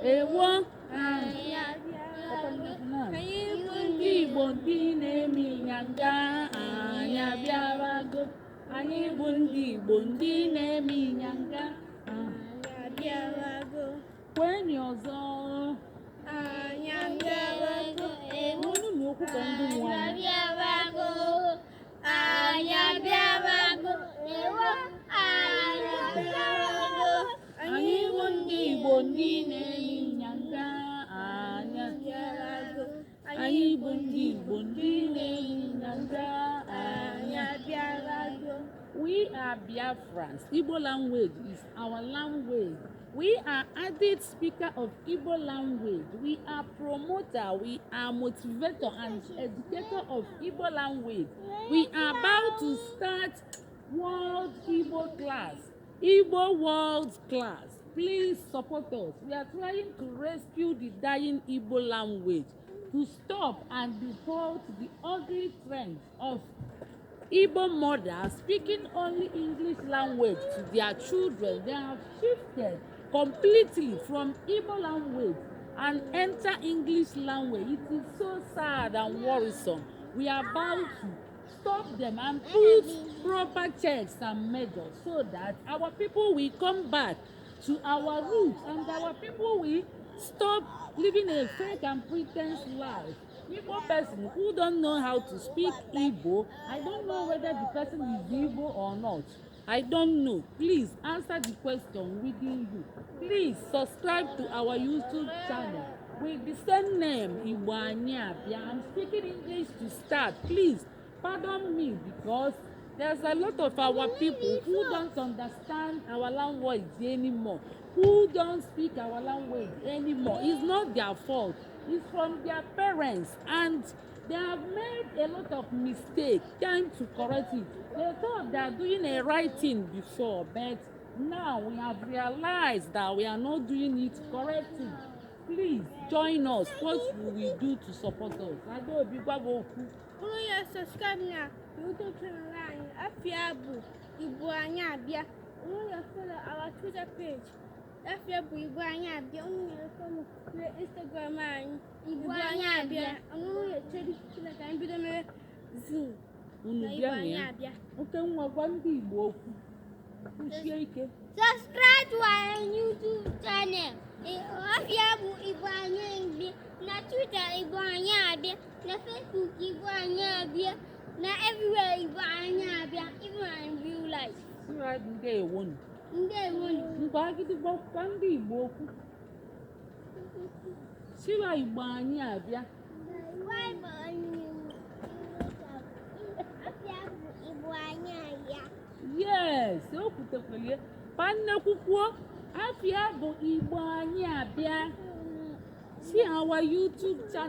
ewo anyị bụ ndị Igbo ndị na-eme ịnyanga anyị abịarago anyị bụ ndị Igbo ndị na-eme ịnyanga anyị abịarago kwenye ọzọ anyị abịarago unu na okwu ka ndị nwanyị anyị abịarago ewo anyị abịarago anyị bụ ndị Igbo ndị na-eme ịnyanga anyị abịarago anyị bụ ndị Igbo ndị na-eme ịnyanga anyị abịarago. We are Biafrans. Igbo language is our language. We are avid speaker of Igbo language. We are promoter, we are motivator and educator of Igbo language. We are about to start World Igbo class, Igbo World class. Please support us. We are trying to rescue the dying Igbo language, to stop and default the ugly trend of Igbo mothers speaking only English language to their children. They have shifted completely from Igbo language and enter English language. It is so sad and worrisome. We are about to stop them and put proper checks and measures so that our people will come back to our roots and our people will stop living a fake and pretense life. Igbo person who don't know how to speak Igbo, I don't know whether the person is Igbo or not. I don't know. Please answer the question within you. Please subscribe to our YouTube channel with the same name, Igbo anyị abịa. I'm speaking English to start. Please pardon me because there's a lot of our people who don't understand our language anymore, who don't speak our language anymore. It's not their fault. It's from their parents, and they have made a lot of mistakes trying to correct it. They thought they are doing a right thing before, but now we have realized that we are not doing it correctly. Please join us. What will we do to support us? I don't be subscribe na YouTube channel anyị afia bụ Igbo anyị abịa. Follow our Twitter page. Afia bụ Igbo anyị abịa. Follow Instagram anyị Igbo anyị abịa. Chere ka anyị bido mere Zoom. Igbo anyị abịa. Oke nwa gwa ndị Igbo okwu. Kwuchie ike. Subscribe to our YouTube channel. Afia bụ Igbo anyị abịa. Na Twitter Igbo anyị abịa. Na Facebook Igbo anyị abịa. Na everywhere Igbo anyị abịa. Even in real life. Right, ndewo. Mgbe agidi gbakwa ndị Igbo okwu. Siwa Igbo anyị abịa. Yes, o kwutekwele. Pannekwukwuo, afia bụ Igbo anyị abịa. See our YouTube channel.